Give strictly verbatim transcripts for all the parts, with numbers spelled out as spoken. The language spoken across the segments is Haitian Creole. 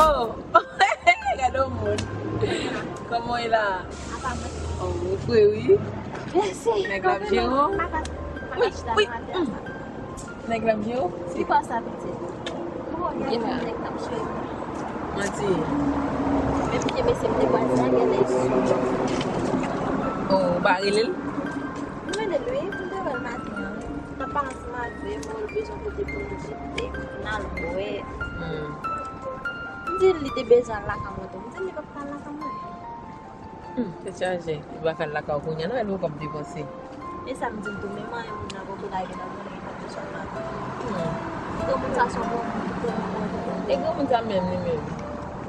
Oh! Gade yon moun. Kòman w ye la? Apa mwen? Oh, ou fre wi. Mèsi. Nèg la ap jere w? Wi, wi. Nèg la ap jere w? Ki pa sa pitit? Bon, gen yon nèg k ap jere. Manti. Menm ke mesye m te pral di a genlè sou. Oh, ou pa rele l? M rele l wi, m te wè l maten an. N ap pale ansanm avè m, mwen bezwen kote pou nou jete, n al bwè. Hmm. M di l li te bezwen al lakay mwen tou. M di l li p ap ka al lakay mwen. Hmm, tèt chaje. Li pa ka al lakay ou kounye a non, e l poko ap depanse. E sa m di l tou, menm anyen moun nan poko lage nan konnen li p ap bezwen al lakay. Hmm. Granmoun sa se yon bon moun, li vrèman bon moun. E granmoun sa menm li menm?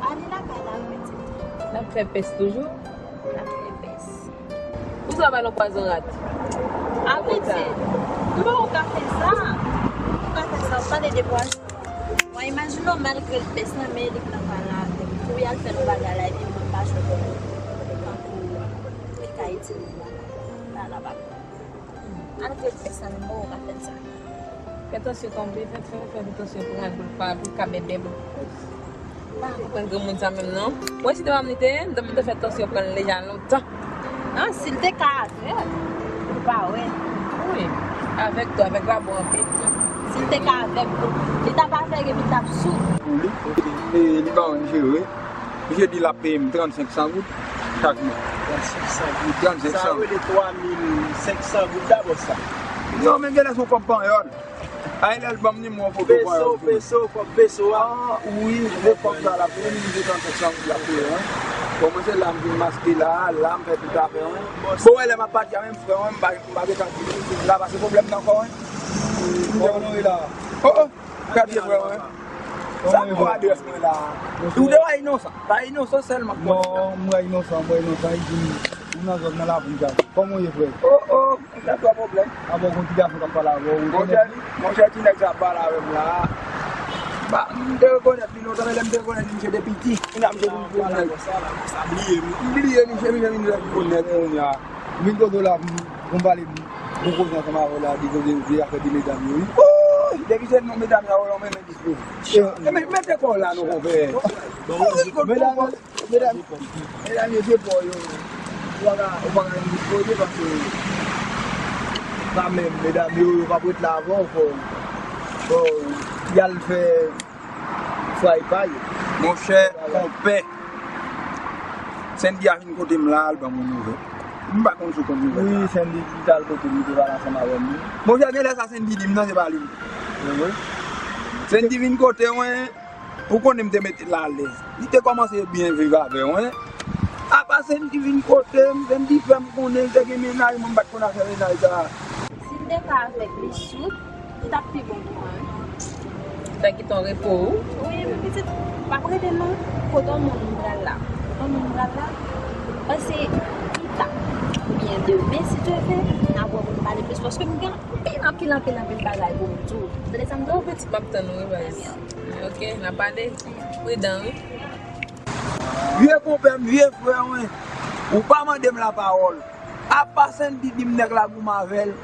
A li lakay la wi pitit. L ap fè pès toujou? L ap fè pès. Ou travay nan pwazon rat. A vle di, nou pa ka fè sa. Nou pa ka fè sa, ou pale de pwazon. Mwen imajine w malgre l pès nan men li k nan pale avè m. Pou y al fè yon bagay la, epi mwen m pa jwenn yon moun. Tankou ki ka itil mwen. La, la, pa. Malgre l pès nan men mwen, ou pa fè l sa. Fè tansyon tonbe, fè, fè, fè tansyon pran pou l pa, pou l ka bèbè, pou l pa konprann granmoun sa menm non. Mwen si te pa m li te ye, m t ap fè tansyon pran l deja lontan. Ah, si l te ka avèg, ou pa wè. Wi, avèg tou, avèg la bon anpil. Si l te ka avèg tou, li t ap avèg epi l t ap soud. Pou li, ok. E li pa wè misye vre. Misye di l ap peye m trannsenk san goud chak mwa. Trannsenk san goud. Trannsenk san. Sa yo rele twa mil senk san goud dabò sa. Non, men genlè se yon kòb panyòl. Ay, lè l ban m nimewo foto panyòl. Peso, peso, kòb peso a. Ah, wi, se kòb sa l ap peye m, se trannsenk san goud l ap peye mwen. Bon, mwen se la m vin maske la, la m fè tout afè mwen. Bon, wè lè m ap pati a menm frè mwen, m pa, m pa gentan di la pase pwoblèm nan kò mwen. Kòman nou ye la? Oh, oh. Gade frè mwen. Sa m pran adrès mwen la. Ou te wè inosan. Pa inosan sèlman k konnen sa. Non, m wè inosan, m wè inosan. Li di m, ou nan zòn nan la pou m gade. Kòman w ye frè? Oh, oh, m gen twa pwoblèm. Abò, gon ti gason k ap pale avè w. Monchè, monchè, ti nèg sa ap pale avè m la. Ba, m te rekonèt li lontan, men lè m te rekonèt li, misye te piti. Kounye a, misye vin gwo nèg. M bliye misye, misye vin vin gwo nèg kounye a. M vin kote w la pou m pale pou m koze ansanm avè w la, de koze de afè de medam yo, wi. Oh, depi se non medam yo, w renmen dispoze. E men, mete kò w la non, konpè. Medam, medam, medam yo se pa w yo. Ou pa ka, ou pa ka dispoze paske kanmenm, medam yo, yo p ap ret la avè w, fò, fò y al fè Fwa epa yo. Monchè, konpè. Sendy a vin kote m la, al ban m yon nouvèl. M pa konn si w konn nouvèl la. Wi, Sendy ki t al kote m, li te pale ansanm avè m, wi. Monchè, genlè sa Sendy di m nan, se pa li. Wi, wi. Sendy vin kote mwen, ou konnen m te mete l alèz. Li te kòmanse byen viv avè mwen. Apa Sendy vin kote m, Sendy fè m konnen l te gen mennaj, mwen m pa t konn afè mennaj sa. Si m te ka avèg li soud, li t ap pi bon pou mwen, wi. Fè kite w repo w. Wi, men pitit, m ap rete non. Kote yon moun m pral la? Kote yon moun m pral la? Pase pita, oubyen demen, si Dye vle, n a wè pou n pale plis, paske m gen anpil, anpil, anpil, anpil bagay pou m di w. Tande sa m di w? Pitit, m ap tann ou, wi, baz. Ok, n a pale. Pridan, wi. Vye konpè m, vye frè mwen, ou pa mande m lapawòl. Apa Sendy di m nèg la goumen avè l.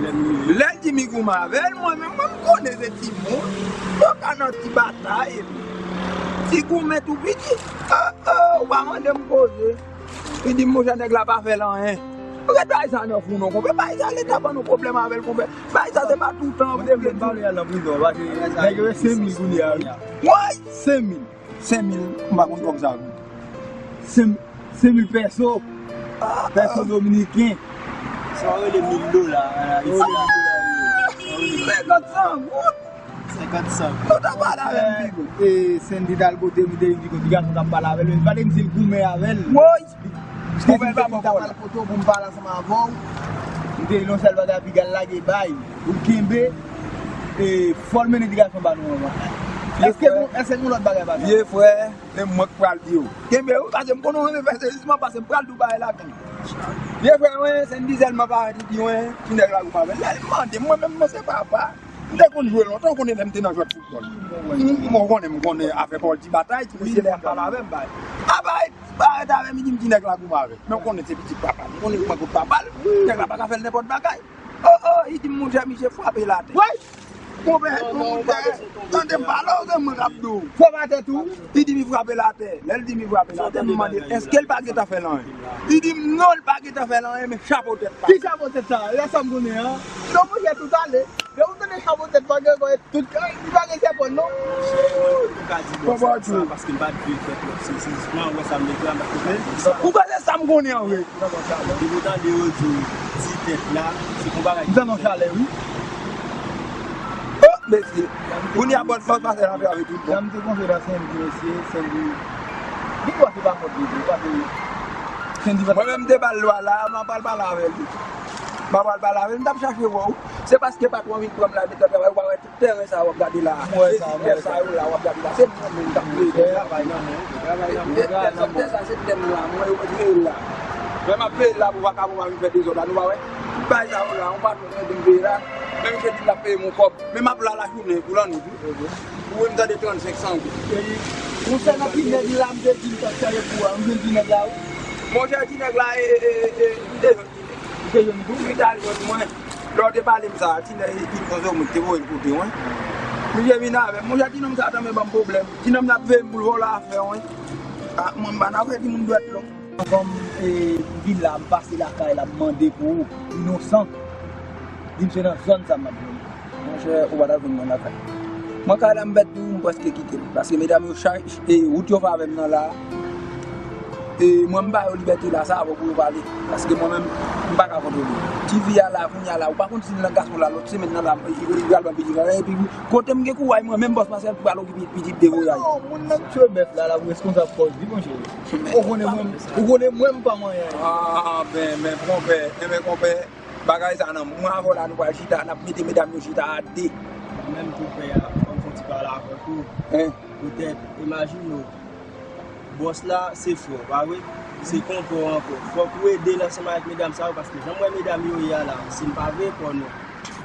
Lè l di m li goumen avè l, mwen menm, mwen m konnen se timoun. Yo ka nan ti batay, epi ti goumen tou piti. Ah, ah, ou pa mande m koze. Li di m, monchè, nèg la pa fè l anyen. Ou ret bay sa nan fou non, konpè. Bay sa, Leta ban nou pwoblèm avè l, konpè. Bay sa, se pa toutan pou Leta. Mwen te vle m pa vle al nan prizon, paske nèg yo se senk mil kounye a, wi. Woy! Senk mil. Senk mil, m pa konn kòb sa vre. Senk, senk mil pèso. Pèso dominiken. Sa yo rele mil dola, an Ayiti la. Senkant san goud. Senkant san goud. Yo ta pale avè m pi gwo. E, Sendy t al kote m, li te vin di kote gason t ap pale avè l, men li pa te di l goumen avè l. Woy! Konpè l pa bon pawòl la. Kote w pou m pale ansanm avè w. M te di l yon sèl bagay, piga l lage bay. Pou l kenbe, e, fò l mennen ti gason ba nou anvan. Èske gon, èske gon lòt bagay pa sa? Vye frè, se mwen k pral di w. Kenbe wi, paske m konnen w renmen fè sezisman, paske m pral di w bagay la tou. Vye frè mwen, Sendy sèlman pa di mwen, ti nèg la goumen avè l. Lè l mande m, mwen menm, mwen se papa. M te konn jwe lontan, ou konnen lè m te nan jwèt foutbòl. M, m, ou konnen, m konnen afè pawòl ti batay, ti mesye lè y ap pale avè m, bay. A bay, bay, avè m, li di m ti nèg la goumen avè l. Men ou konnen se pitit papa l. Ou konnen mwen kot papa l. Nèg la pa ka fè l nenpòt bagay. Oh, oh, li di m, monchè, misye frape l atè. Woy! Konpè, tande m pale w, se mwen k ap di w. Fò pa tèt ou. Li di m frape l atè. Lè l di m frape l atè, m mande l èske l pa gentan fè l anyen. Li di m non, l pa gentan fè l anyen, men chapo tèt pa. Ki chapo tèt sa? Lè sa m konnen an. Non, monchè, tout ale. Lè ou tande chapo tèt pa gen kòy tout kay, li pa gen sèpon non. Monchè, mwen menm m ka di bòs sa paske m pa t vle fè twòp sezi. Mwen wè sa m vle di a, m pa t vle fè sa. Ou pa se sa m konnen an vre. Depi w tande yo di w di tèt la, se konn bagay. M tande yon chalè, wi. Oh, mesye. Kounye a bòs, bòs pase la, ap travay tout bon. Jan m te konse la, Sendy, mesye, Sendy. Li kwè se pa fòt li, li pa te. Sendy pa. Mwen menm, m te ba l lwa la, m ap al pale avè l. M ap al pale avè l, m t ap chache wè w. Se paske patwon vin pran m la, m te travay, ou pa wè. Tèren sa w ap gade la, sezi tè sa yo la w ap gade la, se mwen menm k ap plede travay nan men w. Tè sa, tè sa se tè m la, mwen yo mwen veye l la. Lè m ap veye l la pou vakabon pa vin fè dezòd la, nou pa wè? Tout bagay sa yo la, yon patwon mwen vin veye la, men misye di l ap peye m yon kòb, men m ap la lajounen pou lannuit wi. Ou wè m tande trannsenk san goud. Monchè, nan ti nèg la, m te di m t ap chaje pou a, m vin di nèg la wi. Monchè, ti nèg la, e, e, e, e, e, Misye jwenn tou. Li t al jwenn mwen. Lè w te pale m sa, ti nèg ki konze w mwen te voye l kote mwen. Misye vin avè m. Monchè, ti nonm sa tanmen ban m pwoblèm. Ti nonm nan ap veye m pou l vòlò afè mwen. A, mwen m pa nan afè timoun dwèt long. Anvan m, e, m vin la, m pase lakay la, m mande pou ou, inosan. Di m se nan zòn sa m ap jwenn ou. Monchè, ou pa t ap jwenn mwen lakay. Mwen kay la m pèdi tou, m prèske kite l. Paske medam yo chay, e, wout yo fè avè m nan la. E, mwen m ba yo libète la, sa avè w pou yo pale. Paske mwen menm, m pa ka kontwole. Ti fi a la, kounye a la, ou pa konn si l nan gason la, lòt semèn nan la, li pral ban pitit la, epi kote m gen kouray mwen menm, bòs Masèl, pou al okipe pitit de voyay. Non, moun nan k tchwe bèf la, l ap reskonsab kò l wi, monchè. Ou konnen mwen, ou konnen mwen, m pa manyen. A, ben, men konpè, enben konpè. Bagay sa nan mwen avè w la nou pral chita, n ap mete medam yo chita a de. Mwen menm tou pè a, fò m fè yon ti pale avèk ou. Hein? Poutèt, imajine w, bòs la se frè w, pa vre? Se konpè w ankò. Fòk ou ede l ansanm avèk medam sa yo, paske jan m wè medam yo ye a la, si n pa veye kò nou,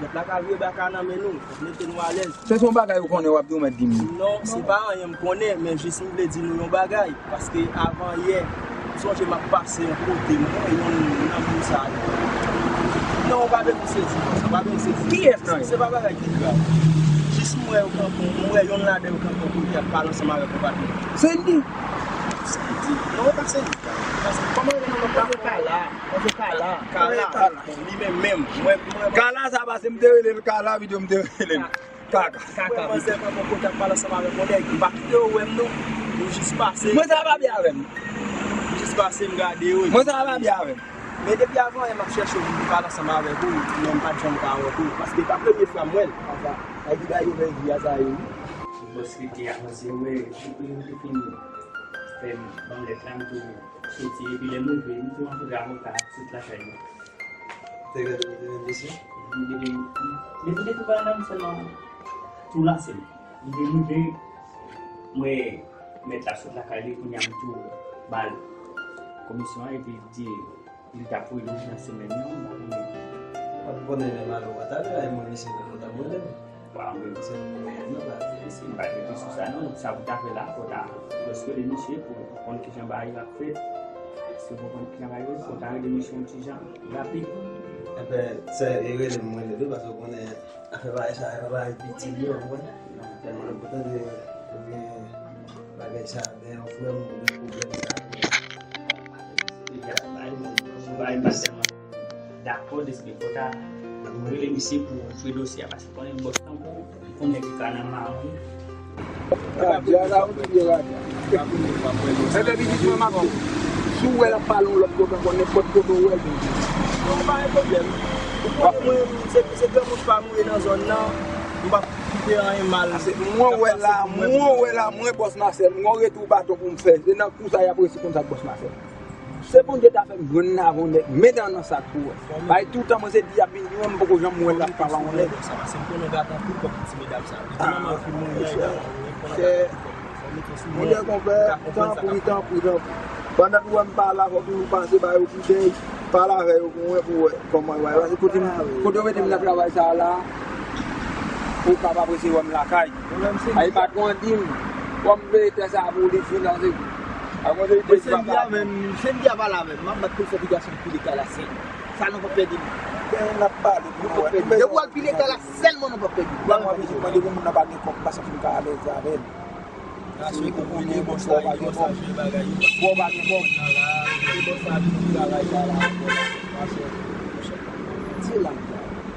lòt la ka vire baka nan men nou, fòk mete nou alèz. Se son bagay ou konnen w ap di w mèt di m li. Non, se pa anyen m konnen, men jis m vle di nou yon bagay. Paske avan yè, m sonje m ap pase yon kote, m wè yon nan moun sa. Non, ou pa bezwen sezi, konsa, ou pa bezwen sezi. Kiyès nan yo? Se pa bagay ki grav. Jis m wè yo kanpe, m wè yonn ladan yo kanpe yon kote ap pale ansanm avèk yon patnè. Sendy? Sendy? Non, e pa Sendy. Kòman rele non lòt la? Kala. Kala. Kala. Bon, li menm menm. Mwen, mwen, Kala sa pase m te rele l Kala, videyo m te rele l. Kaka. Kaka. Mwen, manzè, mwen, mwen, kote ap pale ansanm avèk yon nèg. M pa kite yo wè m, non. Yo jis pase. Mwen, sa pa byen avè m. Yo jis pase, m gade yo. Mwen, sa pa byen avè m. Men depi avan yè, m ap chèche w pou m pale ansanm avèk ou, men m pa t janm ka wè tou. Paske pa premye fwa m wè l. Ay, di bagay yo fè vi a sa ye, wi. Bòs rete avanse, wè, epi yo te fini fè m ban m lèt la, m tou soti. Epi lè m rive, m tou rankontre avoka a sot lakay mwen. Te gen, te gen dosye? Depi, depi, depi m te tou pale nan sèlman tou lanse m. M te rive, m wè mèt la sot lakay li, kounye a m tou ba l komisyon an, epi l di li t ap rele m nan semèn nan, m pa konnen. W ap konnen lè m ale w pa t ale, ay mwen mesye nan kontak mwen menm. Bon, mwen se mwen menm nan pa. Si m pa t rete sou sa non, sa pou ta fè la, fò ta rele misye pou konn kijan bagay yo ap fèt. Si w konn kijan bagay yo, fò ta rele misye yon ti jan rapid. Enben, sè, e rele m, mwen rele tou, paske w konnen afè bagay sa, afè bagay piti li, w konprann? Tèlman pou tande, oubyen bagay sa, gen yon frè m, gen pwoblèm sa. Li ap bay, bay, bay tèlman dakò deske fò ta rele misye pou jwe dosye a, paske konnen bòs tankou, konnen ki ka nan mawon. Radya la, ou di radya. Enben pitit mwen, m ap di w, si w wè l ap pale yon lòt kote ankò, nenpòt kote w wè l, non, pa gen pwoblèm. Ou konnen mwen, se, se granmoun pa m ou ye nan zòn nan, m p ap kite anyen mal. Mwen wè la, mwen wè la, mwen bòs Masèl, mwen yon retou baton pou m fè. Se nan kou sa y ap resi konn sa k bòs Masèl. Se Bondye ta fè m jwenn n avè yon nèg, men dan nan sak pou wè. Bay toutan mwen se di ap vin di mwen, m poko janm wè l ap pale a yon nèg. Sa pase m konnen gate anpil kòb pou ti medam sa. Depi manman yo fin mouri a, e gate anpil kòb. Monchè konpè, tanpri, tanpri, tanpri. Pandan nou wè m pale avè w, toujou pase ba yo koutèy, pale avè yo pou wè, pou wè kòman yo ye. Paske kote m, kote yo mete m nan travay sa a la, ou kapab resi wè m lakay. Ay patwon an di m, kòm veye tè sa a pou li finanse. Mwen se di a menm, se di a pale avè m, m ap bat pou l fè ti gason pou li ka la sen. Sa nou pa pèdi m. N ap pale pou nou wè. Depi w al pile kay la sèlman nou p ap pèdi. Mwen mwen bezwen mande pou moun nan pa gen kòb, m pa santi m ka alèz avè l. Paske ou konnen bòs la pa gen kòb. Bò pa gen kòb. Bòs la vin di bagay sa la ankò la. Di la.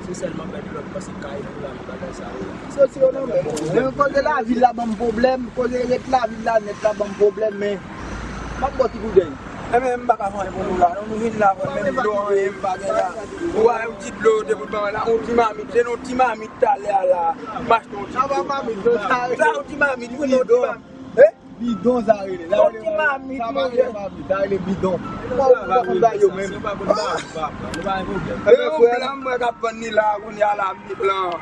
Se sèlman pèdi lòt pase kay pou la bagay sa yo. Soti yo nan men nou. Men koze lavil la ban m pwoblèm, koze ret lavil la nèt la ban m pwoblèm, men m ap ba w ti koudèy. Ebyen, m pa ka fè anyen pou nou la, non, nou vin la, vre, menm dlo, anyen, m pa gen la. Ou wè yon ti dlo, de bout bagay la, yon ti mamit, se yon ti mamit talè a la, m achte yon ti dlo. Sa yon ti mamit, wi, yon ti mamit. Eh? Bidon sa rele. Yon ti mamit, monchè. Sa rele bidon. Mwen, mwen, mwen, mwen, yo menm. E yon blan, mwen, k ap vann li la, kounye a la, m di blan.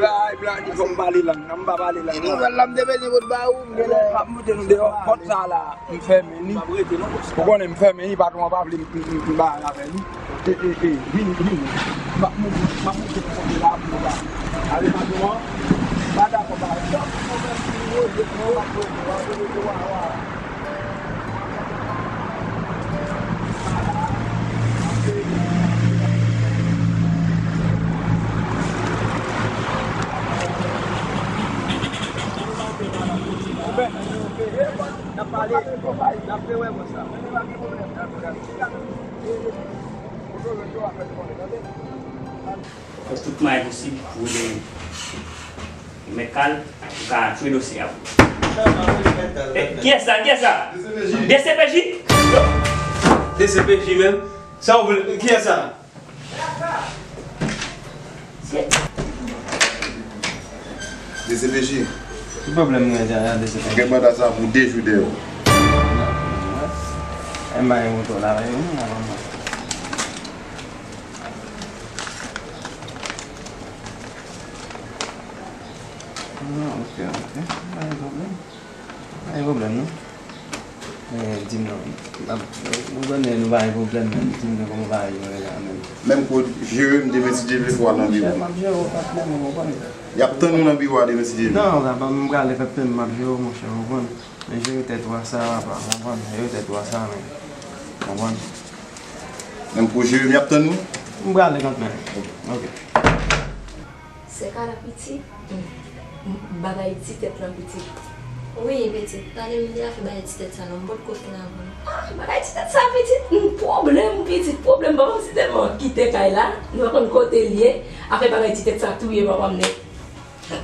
Bay blan, di fò m pale lang nan, m pa pale lang nan. Nouvèl la, m te bezwen pot ba ou, m genlè. M ap moute nou deyò, pòt sa la, m fèmen li. Ou konnen m fèmen li, patwon an pa vle m, m, m, m ba avè li. E, e, e, vini, vini. M ap moute, m ap moute pou kote la pou nou ba. Ale, patwon an, pa dakò ba. N ap pale, n ap fè wè konsa. Fè tout mwayen posib pou rele Mèt Kal, pou ka tchwe dosye a pou. Eh, kiyès sa? Kiyès sa? D C P J? D C P J menm? Sa w vle? Kiyès sa? D C P J. Ki pwoblèm mwen gen a D C P J? Gen manda sa pou de jou deyò. E m pa gen moto la, men, non, non, non. Ah, ok, ok. Pa gen pwoblèm. Pa gen pwoblèm, non. Men, di m non. M ap, nou konnen nou pa gen pwoblèm, men di m non kòman bagay yo ye la, men. Menm kou, jere m demen si Dye vle pou w al nan biwo. Monchè, m ap jere w, pa pwoblèm, ou konprann. Y ap tann ou nan biwo a demen si Dye vle. Non, papa, m prale kanmenm, m ap jere w, monchè, ou konprann. Men jere tèt ou a sa, papa, ou konprann. Jere tèt ou a sa, men. Ou konprann. Menm kou jere m, y ap tann ou? M prale kanmenm. Ok. Sè Kala pitit, m, m, bagay ti tèt lan pitit. Wi, pitit, tande m di afè bagay ti tèt sa non, m potko fin aprann. Ah, bagay ti tèt sa pitit, m, pwoblèm pitit, pwoblèm papa m si tèlman kite kay la, nou pa konn kote l ye, afè bagay ti tèt sa touye papa m nèt.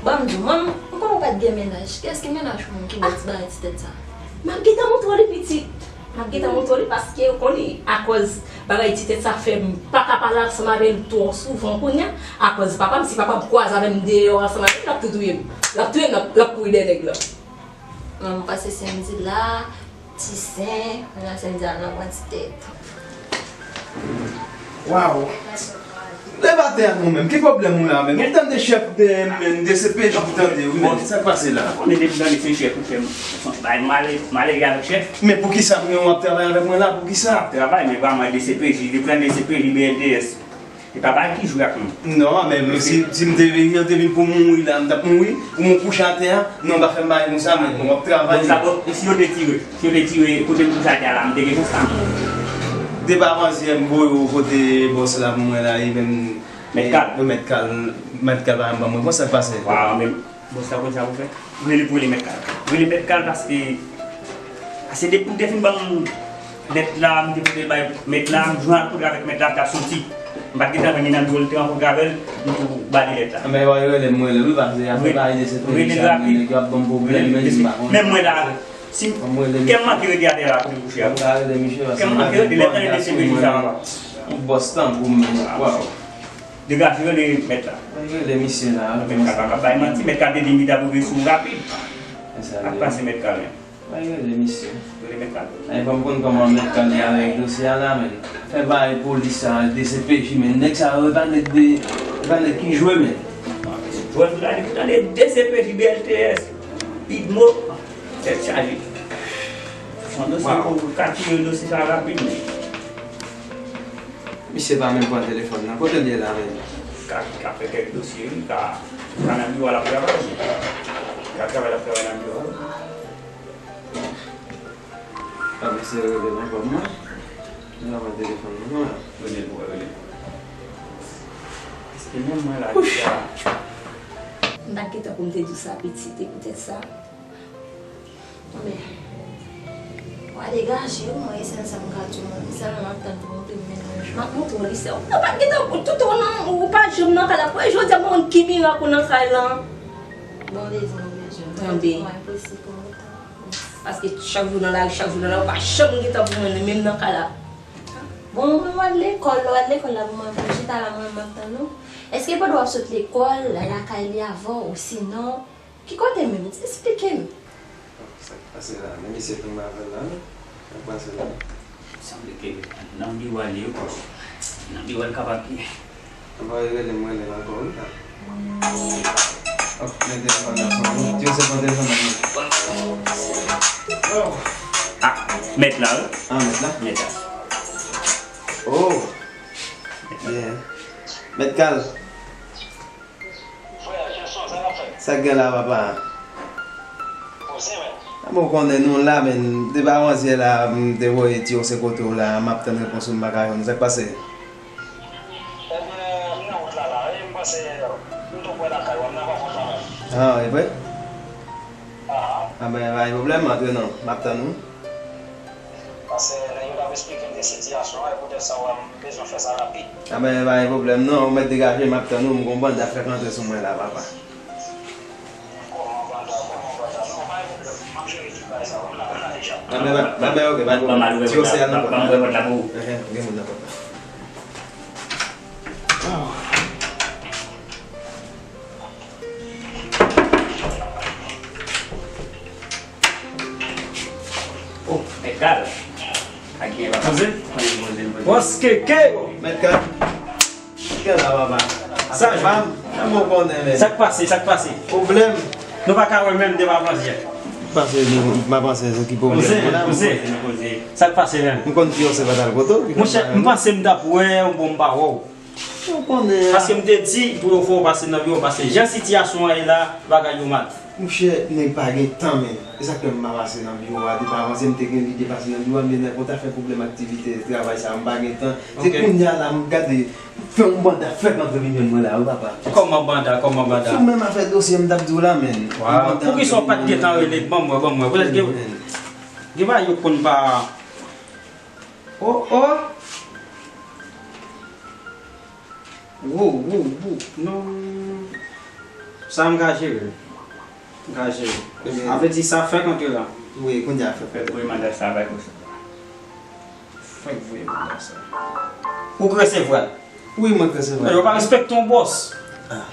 Ban m di w, manman, ou konnen w pa t gen mennaj, kiyès ki mennaj ou menm ki ba ti bagay ti tèt sa? M ap gentan montre w li pitit. M ap gentan montre w li paske ou konnen akòz bagay ti tèt sa fè m pa ka pale ansanm avè l twò souvan kounye a. Akòz papa m, si papa m kwaze avè m deyò ansanm avè l, l ap tou touye m. L ap touye m, l ap, l ap kouri dèyè nèg lan. Mwen, m panse Sendy la, Ti Sen, kounye a Sendy al nan pran ti tèt. Waw. Leve atè a non menm. Ki pwoblèm ou la menm? Ou tande chèf de, de D C P J ki tande wi. Bon, sa k pase la? Ou konnen depi tande se chèf ou fè m bay malere avèk chèf. Men poukisa mwen w ap travay avèk mwen la? Poukisa? M ap travay, men pa mwen D C P J, li pran D C P J B L T S. E pa bagay ki jwe ak nou. Non, men si, si m te vin, yo te vin pou mouri la, m t ap mouri. Pou mwen kouche atè a, non, pa fè m bagay konsa, men w ap travay. Bon, sa, bon, e si yo te tire? Si yo te tire, kote m kouche atè a la, m te gen konsa. Depi avantyè, m voye w kote bòs la pou mwen la, e menm, Mèt Kal. Mèt Kal, Mèt Kal pa janm ban mwen. Bon, sa k pase? Waw, men bòs la konn sa pou fè. Rele pou rele Mèt Kal. Rele Mèt Kal paske, paske depi m te fin ban m lèt la, m te pote l bay Mèt la, m jwenn rankontre avèk Mèt la, m t ap soti. M pa t gentan wè ni nan dwòl, te rankontre avè l, m tou ba li lèt la. Anben, w rele m, rele wi, paske afè bagay de se peyi sa, nèg yo ap ban m pwoblèm, men m pa konnen. Menm mwen la, si kè m manke rete atè la, kote m kouche a. Kè m manke rete, lè m tande de se peyi sa, papa. Yon bòs tankou m, waw. Degaje, rele Mèt la. Rele misye la. Mèt Kal pa ka bay manti. Mèt Kal te di m li t ap rive sou ou rapid. Sa k pase Mèt Kal menm? Rele misye. Rele Mèt Kal. Ay, fò m konn kòman Mèt Kal ye avèk dosye a la, men. Fè bay polis sa, D C P J, men nèg sa yo, e pa nèg de, e pa nèg ki jwe, men. Jwèt ou la, depi tande D C P J, B L T S, Pidmo, tèt chaje. Yon dosye pou ka tire dosye sa rapid, men. Misye pa menm pran telefòn nan. Kote l ye la menm? Ka, ka fè kèk dosye, wi, ka, ka nan biwo a l ap travay. Ka travay, l ap travay nan biwo a. Pa misye rele nan kòm mwen. Li pa pran telefòn nan, non. Rele l pou wè, rele l pou wè. Menm mwen la deja. M pa t gentan pou m te di w sa, pitit, e poutèt sa. Men, w a degaje w, mwen, e sèl sa m ka di w, mwen. Sèlman m ap tann pou w montre m menaj. M ap montre w li sè w. Ou pa t gentan, tout ou nan, ou pa janm nan kay la. Pou jodi a, m pa konn ki mirak ou nan kay la. Bon, bezwen, bezwen. Tande. Mwen, posib pou mwen tann. Paske chak jou nan lari, chak jou nan lari, ou pa janm gentan pou mwen, menm nan kay la. Bon, mwen, w al lekòl, w al lekòl la, pou mwen, pou chita la, mwen, m ap tann ou. Èske pandan w ap sot lekòl, lakay li avè w, osinon, ki kote menm? Esplike m. Sa k pase la? Men misye tonbe avè l la, non? Sa k pase la? Sanble ke nan biwo a li ye, kòs. Nan biwo a l kapab ye. Anba, rele m, rele l ankò, wi, la. Ap, men telefòn nan sonnen. Ti yo se pran telefòn nan, non. Ah, mèt la, wi. Ah, mèt la? Mèt la. Oh. Yeah. Mèt Kal. Sa k gen la, papa? A bon, konnen nou la, men. M te pa avanse la, m te voye ti Jose kote w la, m ap tann repons ou, m pa ka jwenn ou. Sa k pase? Ah, e vre? Ah, ben, pa gen pwoblèm, antre non. M ap tann ou. Paske nèg yo t ap esplike m de sitiyasyon an, e poutèt sa, w a, m bezwen fè sa rapid. A ben, pa gen pwoblèm non, ou mèt degaje, m ap tann ou, m gon banda fèk rantre sou mwen la, papa. Kòman banda, kòman banda? Non, pa gen pwoblèm, m ap jere tout bagay sa, w a, m la, m la deja. A ben, a ben, ok, pa gen pwoblèm. Ti Jose a nan pòt la. Enhen, gen moun nan pòt la. Oh, Mèt Kal. Ak gen pa poze? Poze, poze, poze. Bòs Keke! Mèt Kal. Kè la, papa. Sa, sa m konnen, men. Sa k pase, sa k pase? Pwoblèm. Nou pa ka wè menm de pa panse. Pase, m pa panse se ki pwoblèm. Poze, poze. Sa k pase menm? M konn ki yo se pa t al kote w. Monchè, m panse m t ap wè w, bon, m pa wè w. Ou konnen a. Paske m te di pou yo fè w pase nan biwo, paske jan sitiyasyon an ye la, bagay yo mal. Monchè, men pa gen tan, men. E sa k fè m pa pase nan biwo a, depi avan, si m te gen lide pase nan biwo a, men nèg mwen ta fè pwoblèm aktivite travay sa, m pa gen tan. Se kounye a la, m gade, fè yon banda fèk antre vin jwenn mwen la, wi, papa. Kòman banda, kòman banda? Sou menm afè dosye m t ap di w la, men. Waw, poukisa w pa t gen tan rele? Ban m wè, ban m wè. Poutèt gen, gen bagay yo konn pa. Oh, oh! Wo, wo, wo. Non. Sa m ka jere. M ka jere. Ebyen, a vle di sa fèk antre la. Wi, kounye a fèk. Fèk voye manda sa bay ou sa. Fèk voye manda sa. Ou k resevwa l? Wi, mwen k resevwa l. Yo pa respekte yon bòs. Ah.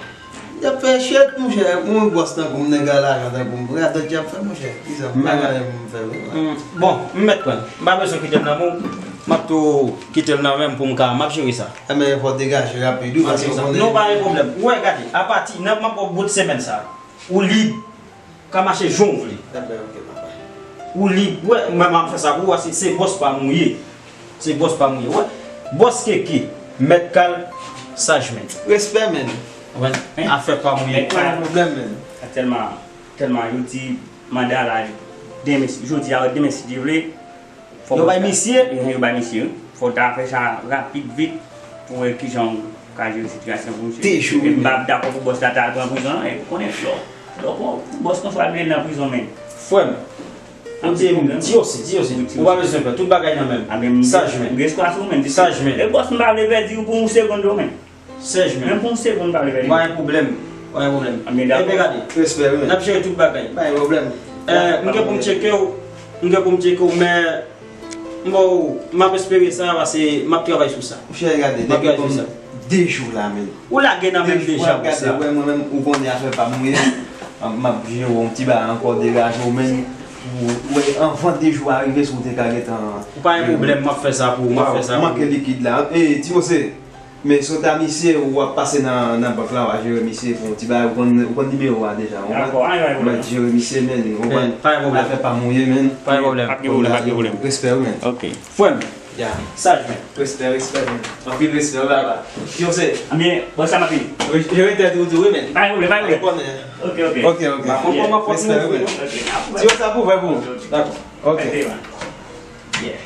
Y ap fè chet, monchè. Yon bòs tankou m, nèg a lajan tankou m, radòt y ap fè, monchè. Kisa m pa gen anyen pou m fè, wi. Mm, bon, m mèt pran. M pa bezwen kite l nan men w. M ap tou kite l nan men m pou m ka, m ap jere sa. Enben, fò w degaje rapid, wi, paske w konnen. Non, pa gen pwoblèm. Ou wè, gade, apati, nan, m ap ba w bout semèn sa. Ou lib. Ka mache jan w vle. Enben, ok, papa. Ou lib. Ou wè, mwen, m ap fè sa pou ou, se, se bòs pa m ou ye. Se bòs pa m ou ye. Ou wè, bòs Keke, Mèt Kal, Sajmen. Respè, men. Ou konprann? Afè pa m ou ye. Pa gen pwoblèm, men. Tèlman, tèlman yo di manda la, demen, jodi a, demen, si Dye vle, fò yo bay misye. Yo bay misye, wi. Fò w ta fè sa rapid, vit, pou wè kijan w ka jere sitiyasyon pou misye. Te jwe. M pa dakò pou bòs la ta al pran prizon, non, e ou konnen, lè w, lè w pran bòs konsa, w ap mete l nan prizon, men. Frè m, ou di m, di osi, di osi. Ou pa bezwen pè, tout bagay nan men m. Sajmen. Sajmen. E bòs, m pa vle pèdi w pou yon segonn, non, men. Sèj, men. Menm pou yon segonn, pa vle pèdi. Pa gen pwoblèm. Pa gen pwoblèm. Enben, gade. Respè, wi. N ap jere tout bagay. Pa gen pwoblèm. Eh, m gen pou m tcheke w. M gen pou m tcheke w, men m ba w, m ap espere sa, paske m ap travay sou sa. Monchè, gade, depi kòm de jou la, men. Ou lage nan men m deja pou sa. Gade, wè, mwen menm, ou konnen afè pa m, wi. M ap jere yon ti bagay ankò, degaje w, men. Ou wè, anvan de jou a rive, si w te ka gentan. Ou pa gen pwoblèm, m ap fè sa pou ou, m ap fè sa pou ou. Manke likid la. Eh, ti Jose. Men sot a misye, ou ap pase nan, nan bank la, w a jere misye pou yon ti bagay, ou konn, ou konn nimewo a deja, ou konprann? Dakò, pa gen pwoblèm. M ap jere misye, men, ou konprann? Pa gen pwoblèm. Afè pa m ou ye, men. Pa gen pwoblèm. Pa gen pwoblèm, pa gen pwoblèm. Respè, wi, men. Ok. Frè m. Ya. Saj, men. Respè, respè, men. Anpil respè, wi, papa. Yo se. Ebyen, bon, sa m ap vini. Jere tèt ou tou, wi, men. Pa gen pwoblèm, pa gen pwoblèm. Ok, ok. Ok, ok. Respè, wi, men. Ok. Di yo sa pou vre pou ou. Dakò. Ok. Yeah.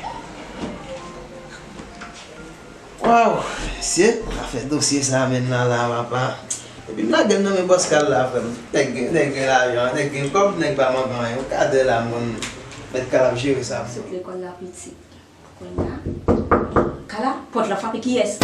Waw, mesye, afè dosye sa menm nan la, papa. Epi m lage l nan men bòs Kal la, frè m. Nèg gen, nèg gen lajan, nèg gen kòb, nèg pa manke anyen. Ou ka di la, moun mèt Kal ap jere sa. Sot lekòl la piti. Kounye a, Kala, pòt la frape, kiyès?